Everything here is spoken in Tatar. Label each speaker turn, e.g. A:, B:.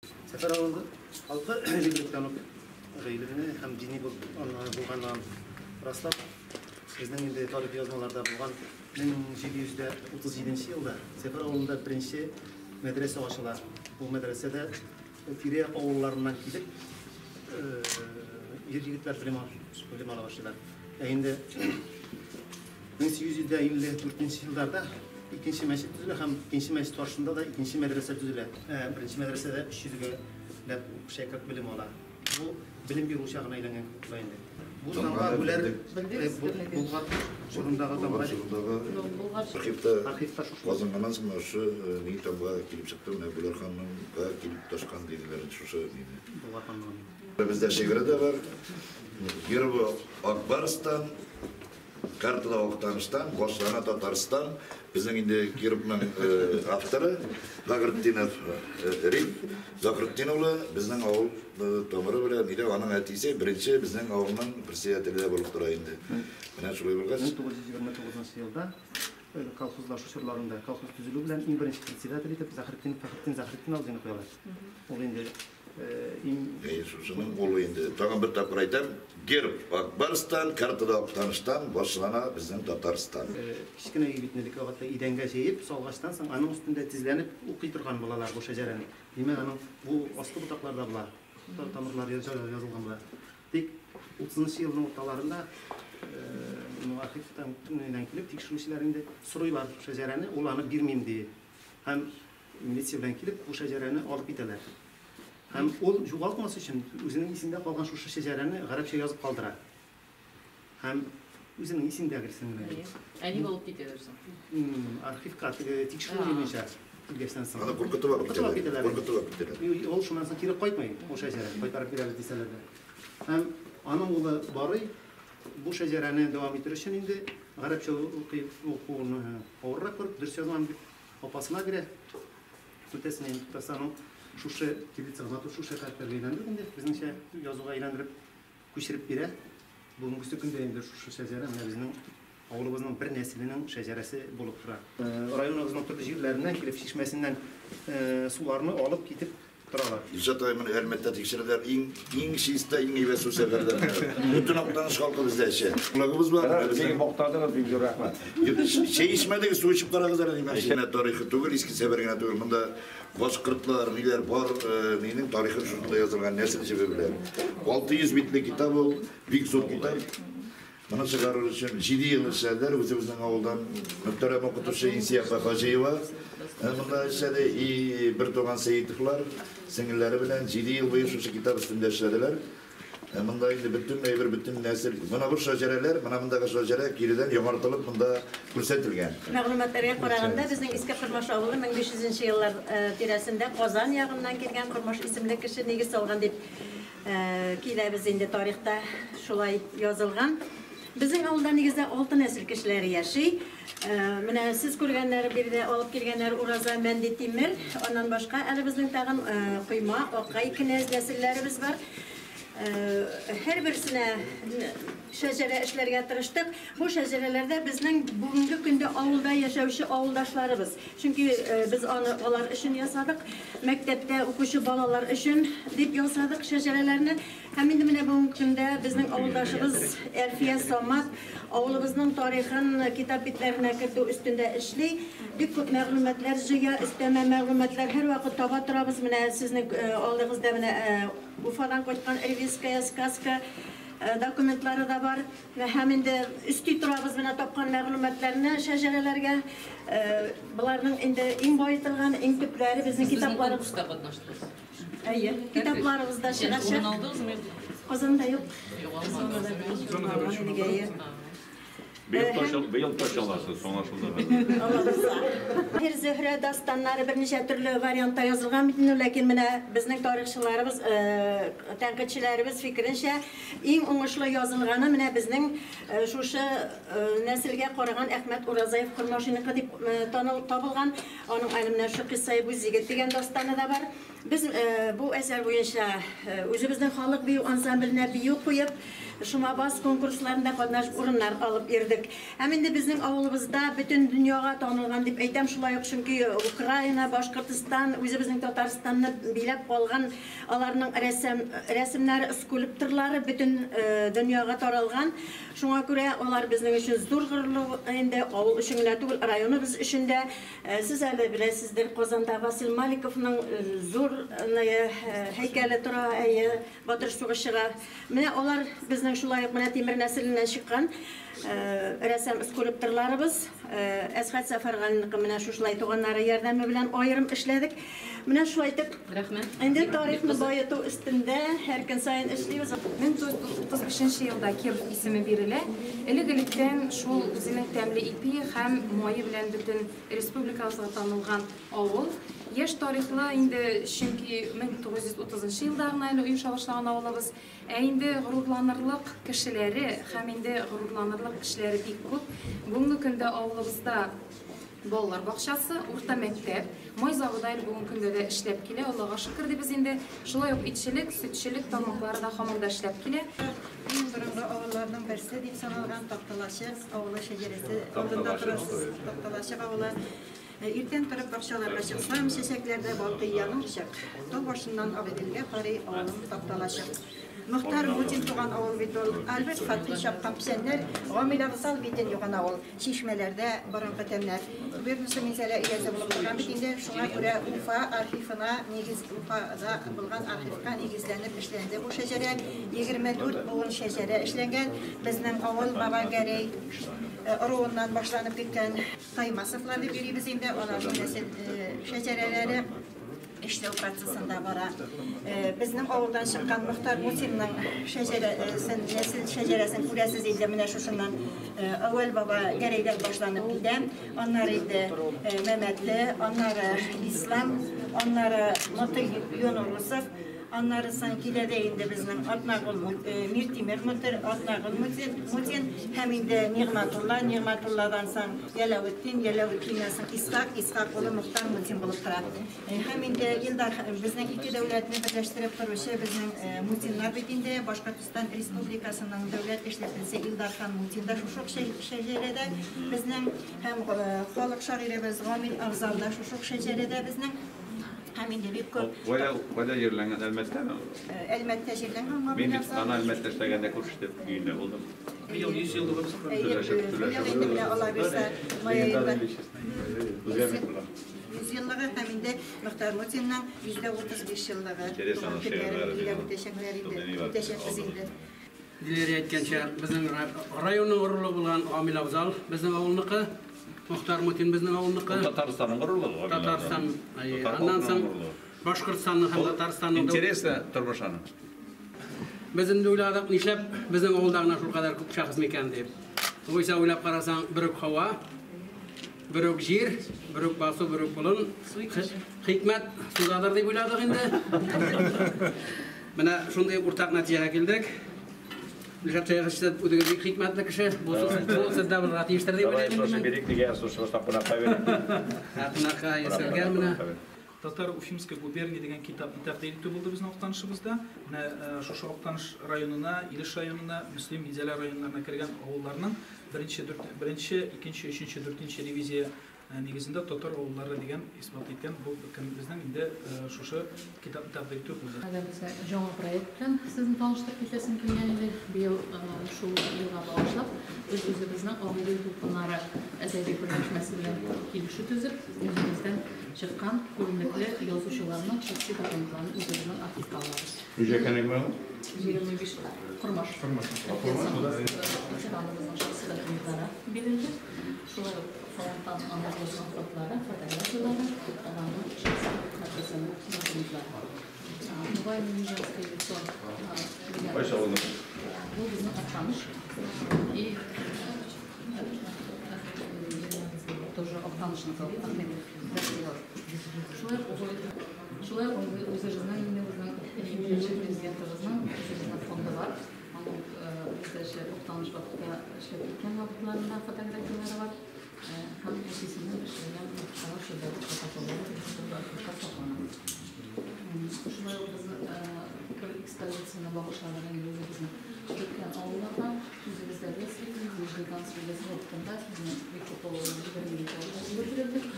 A: Сәфәр авылы халкы элек-электән үк гыйлемле һәм дини булганлыгын раслап, безнең инде тарих язмаларда булган 1737 елда Сәфәр авылында беренче мәдрәсә ачыла. Бу мәдрәсәдә тирә-як авылларыннан килеп, ир-егетләр белем ала башлыйлар. Ә инде 1854 елларда икенче мәчет төзелә һәм икенче мәчет каршында да икенче мәдрәсә төзелә. Беренче мәдрәсәдә 300 гә ләп шәкерт белем ала. Бу белем бирү учагына әйләнгән кебек була инде. Бу тамга Бүләр Болгар чорындагы тамга.
B: Архивта
A: Архивта шушы.
B: Казаннан соң шушы ни тамга килеп чыкты, менә Бүләр ханныңга килеп ташкан диделәр шушы нине.
A: Болгар ханлыгының.
B: Бездә шигыре дә бар. Гербы Акбарстан, картада Актаныштан, башлана Татарстан. Безнең инде гербның авторы Загретдинов Рим Загретдин улы безнең авыл тамыры белән нидә аның әтисе беренче безнең авылның председателе дә булып тора инде. Менә шулай булгач.
A: 1929 елда колхозлашу чорларында колхоз төзелү белән иң беренче председатель итеп Захретдин Фәхретдин Захретдин абзыйны куялар. Ул инде
B: Шушының улы инде. Тагын бер тапкыр әйтәм, герб Акбарстан, картада Актаныштан башлана безнең Татарстан.
A: Кечкенә өй бит элек вакытта идәнгә җәеп, салгачтан соң аның өстендә тезләнеп укый торган булалар бу шәҗәрәне. Димәк, аның бу аскы ботакларда була, тамырлар язылган була. Тик 30 елның урталарында архивтан килеп тикшерүчеләр инде сорыйлар шәҗәрәне, ул аны бирмим ди. Һәм милиция белән килеп бу шәҗәрәне алып китәләр. Һәм ул югалтмас өчен үзенең исендә калган шушы шәҗәрәне гарәпчә язып калдыра. Һәм үзенең исендәгесен генә.
C: Әни булып китәләр соң.
A: Архивка тикшерү буенча килгәчтән соң.
B: Аны куркытып алып китәләр. Куркытып алып китәләр.
A: Ул шуннан соң кире кайтмый ул шәҗәрә, кайтарып бирәбез дисәләр дә. Һәм аның улы Барый бу шәҗәрәне дәвам итер өчен инде гарәпчә укуны авыррак күреп, дөрес язмам дип апасына бирә. Түтәсенә инде тотаса аның шушы кириллицага матур шушы хәрефләргә әйләндереп инде безнеңчә язуга әйләндереп күчереп бирә. Бүгенге көндә инде шушы шәҗәрә менә безнең авылыбызның бер нәселенең шәҗәрәсе булып тора. Районыбызның төрле җирләреннән килеп чишмәсеннән суларны алып китеп торалар.
B: Илшат агай моны Әлмәттә тикшерделәр. Иң чиста, иң әйбәт су сәфәрләр. Бөтен Актаныш халкы бездә эчә. Колагыбыз бар.
D: Бик мактадыгыз, бик зур рәхмәт.
B: Чәй эчмәдегез, су эчеп карагыз әле димәкче. Менә тарихы түгел, Иске Сәбәр генә түгел. Монда башкортлар, ниләр бар, нинең тарихы шушында язылган нәсел җебе белән. 600 битле китап ул, бик зур китап. Моны чыгарыр өчен 7 ел эшләделәр. Үзебезнең авылдан мөхтәрәм укытучы Инсия апа Хаҗиева монда эшләде. И бер туган Сәетовлар сеңелләре белән 7 ел буе шушы китап өстендә эшләделәр. Монда инде бөтен әйбер, бөтен нәсел. Менә бу шәҗәрәләр, менә мондагы шәҗәрә киредән яңартылып монда күрсәтелгән.
E: Мәгълүматларга караганда, безнең Иске Кормаш авылы 1500 еллар тирәсендә Казан ягыннан килгән Кормаш исемле кеше нигез салган дип киләбез инде, тарихта шулай язылган. Безнең авылда нигездә 6 нәсел кешеләре яши. Менә сез күргәннәр, биредә алып килгәннәр Ураза, Мәнди, Тимер. Аннан башка әле безнең тагын Койма, Акай, Кенәз нәселләребез бар. Һәрберсенә шәҗәрә эшләргә тырыштык. Бу шәҗәрәләрдә безнең бүгенге көндә авылда яшәүче авылдашларыбыз. Чөнки без аны алар өчен ясадык. Мәктәптә укучы балалар өчен дип ясадык шәҗәрәләрне. Һәм инде менә бүгенге көндә безнең авылдашыбыз Әлфия Самат авылыбызның тарихын китап битләренә кертү өстендә эшли. Бик күп мәгълүматлар җыя, өстәмә мәгълүматлар һәрвакыт таба торабыз. Менә сезнең алдыгызда менә Уфадан кайткан Ревизская сказка документлары да бар. Һәм инде өсти торабыз менә тапкан мәгълүматларны шәҗәрәләргә. Буларның инде иң баетылган, иң төпләре безнең китапларыбыз. Әйе, китапларыбыз да чыгачак. Казанда юк.
F: Быел тач аласыз, соңлашылды.
E: Бер Зөһрә дастаннары берничә төрле вариантта язылган бит инде, ләкин менә безнең тарихчыларыбыз, тәнкыйтьчеләребез фикеренчә, иң уңышлы язылганы менә безнең шушы нәселгә караган Әхмәт Уразаев Кормашиныкы дип табылган. Аның әле менә шушы Кыйссаи Бүз егет дигән дастаны да бар. Без бу әсәр буенча үзебезнең халык бию ансамбленә бию куеп, Шумабас конкурсларында катнашып урыннар алып йөрдек. Һәм инде безнең авылыбызда бөтен дөньяга танылган дип әйтәм шулай ук, чөнки Украина, Башкортстан, үзебезнең Татарстанны биләп алган аларның рәсем, рәсемнәре, скульпторлары бөтен дөньяга таралган. Шуңа күрә алар безнең өчен зур горурлык инде, авыл өчен генә түгел, районыбыз өчен дә. Сез әле беләсездер, Казанда Васил Маликовның зур һәйкәле тора, әйе, батыр сугышчыга. Менә алар безнең шулай ук менә тимер нәселеннән чыккан рәссам скульпторларыбыз. Әсхәт Сәфәргалиныкы менә шушылай туганнары ярдәме белән аерым эшләдек. Менә шулай итеп,
C: Рәхмәт.
E: Инде тарихны баету өстендә һәр көн саен эшлибез.
C: 1935 елда Киров исеме бирелә. Элек-электән шул үзенең тәмле ипи һәм мае белән бөтен республикабызга танылган авыл. Яшь тарихлы инде, чөнки 1930 елда гына әле оеша башлаган авылыбыз. Ә инде горурланырлык кешеләре һәм инде горурланырлык кешеләре бик күп. Бүгенге көндә авылыбызда балалар бакчасы, урта мәктәп, май заводы әле бүгенге көндә дә эшләп килә, Аллага шөкер дибез инде. Шулай ук итчелек, сөтчелек тармаклары да һаман да эшләп килә.
G: Иң борынгы авылларның берсе дип саналган Такталачык авылы шәҗәрәсе алдында торасыз. Такталачык авылы. Иртән торып бакчаларга чыксам, чәчәкләрдә балкый яның чык. Тау башыннан Агыйделгә карый авылым Такталачык. Мохтар Мутин туган авыл бит ул. Альберт Фатхи чапкан печәннәр, Гамил Афзал битен юган авыл. Чишмәләрдә борынгы тәмнәр. Губернасы Минзәлә өязе булып торган бит инде. Шуңа күрә Уфа архивына нигез, Уфада булган архивка нигезләнеп эшләнде бу шәҗәрә. 24 буын шәҗәрә эшләнгән. Безнең авыл Баба Гәрәй ыруыннан башланып киткән Таймасовлар дип йөрибез инде. Аларның нәсел шәҗәрәләре эшләү процессында бара. Безнең авылдан чыккан Мохтар Мутинның шәҗәрәсен, нәсел шәҗәрәсен күрәсез инде менә шушыннан. Әүвәл баба Гәрәйдән башланып китә, аннары инде Мәмәтле, аннары Ислам, аннары Мотый Юнурусов, аннары соң килә дә инде безнең Атнагул Миртимер Мутер, Атнагул Мутин һәм инде Нигъмәтулла, Нигъмәтулладан соң Яләүетдин, Яләүетдиннән соң Исхак, Исхак улы Мохтар Мутин булып тора. Һәм инде Илдар, безнең ике дәүләтне берләштереп торучы безнең Мутиннар бит инде Башкортстан Республикасының дәүләт эшлеклесе Илдар хан Мутин да шушы ук шәҗәрәдә безнең, һәм халык шагыйребез Гамил Афзал да шушы ук шәҗәрәдә безнең. Һәм инде бик күп.
F: Кайда җирләнгән? Әлмәттәме?
G: Әлмәттә җирләнгән Гамил
F: Мин бит
G: Афзал.
F: аны Әлмәттә эшләгәндә күршедә өендә булдым.
H: Быел 100 еллыгыбыз.
G: Быел инде менә Алла бирсә, май аенда. 100 еллыгы һәм инде Мохтар Мутинның 135 еллыгы.
F: Интересно,
G: Туган көннәрен
F: шигырьләре
G: билгеләп
F: бит.
G: үтәчәкләр инде.
F: Шундый ни бар?
G: Үтәчәкбез инде.
H: Диләрә әйткәнчә, безнең районның горурлыгы булган Гамил Афзал безнең авылныкы, Мохтар Мутин безнең авылныкы.
F: Татарстанның горурлыгы Гамил Афзал.
H: Татарстан, әйе.
F: Татар
H: Аннан
F: халкының
H: соң
F: горурлыгы.
H: Башкортстанның һәм Татарстанның
F: Интересно тормыш аның.
H: Без инде уйладык, нишләп безнең авылда гына шулкадәр күп шәхес микән дип. Югыйсә уйлап карасаң, бер үк һава, бер үк җир, бер үк басу, бер үк болын. Хикмәт судадыр дип уйладык инде. Менә шундый уртак нәтиҗәгә килдек. Илшат Шәйхович, сез үзегез бик хикмәтле кеше. Бу сездә булырга тиештер дип
D: Давай,
H: уйлыйм
D: шушы
H: мин.
D: бирик дигән, шушы башлап кунакка бирик.
H: Кунакка ясәлгән менә.
I: Татар Уфимской губернии дигән китапны тәкъдим итү булды безнең Актанышыбызда. Менә шушы Актаныш районына, Илеш районына, Мөслим, Минзәлә районнарына кергән авылларның беренче, икенче, өченче, дүртенче ревизия нигезендә татар авыллары дигән исбат иткән бу безнең инде шушы китапны тәкъдим итү булды.
J: Хәзер яңа проект белән сезне таныштырып китәсем килгән иде. Быел шул елга багышлап без үзебезнең Агыйдел дулкыннары әдәби берләшмәсе белән килешү төзеп, үзебездән чыккан күренекле язучыларның шәхси документларын үзебезнең архивка алабыз.
F: Үҗәкәнең бармы?
J: 25 Кормаш.
F: Кормаш.
J: Ветераныбызның шәхси документлары бирелде. Шулай ук фронттан анда язган хатлары, фотографиялары, аларның шәхси хатасының документлары. Нугай Нижинское лицо дигән.
F: Кайсы авылның?
J: Бу безнең Актаныш. И тоже Актанышныкы Ахмедов. Шулай ук үзебезнең инде үзенең президентыбызның үзебезнең фонды бар. Аның бездә Актаныш вакытта эшләп киткән вакытларында фотографияләре бар. Һәм әтисенең эшләгән вакытлары шулай ук фотоколлар архивта саклана. проектны багышладык инде үзебезнең беткән авылларга. Үзебездә Весвик, Нижнекамск, Весвик, безнең бик күп авыллар, 22 авыл үтерелде.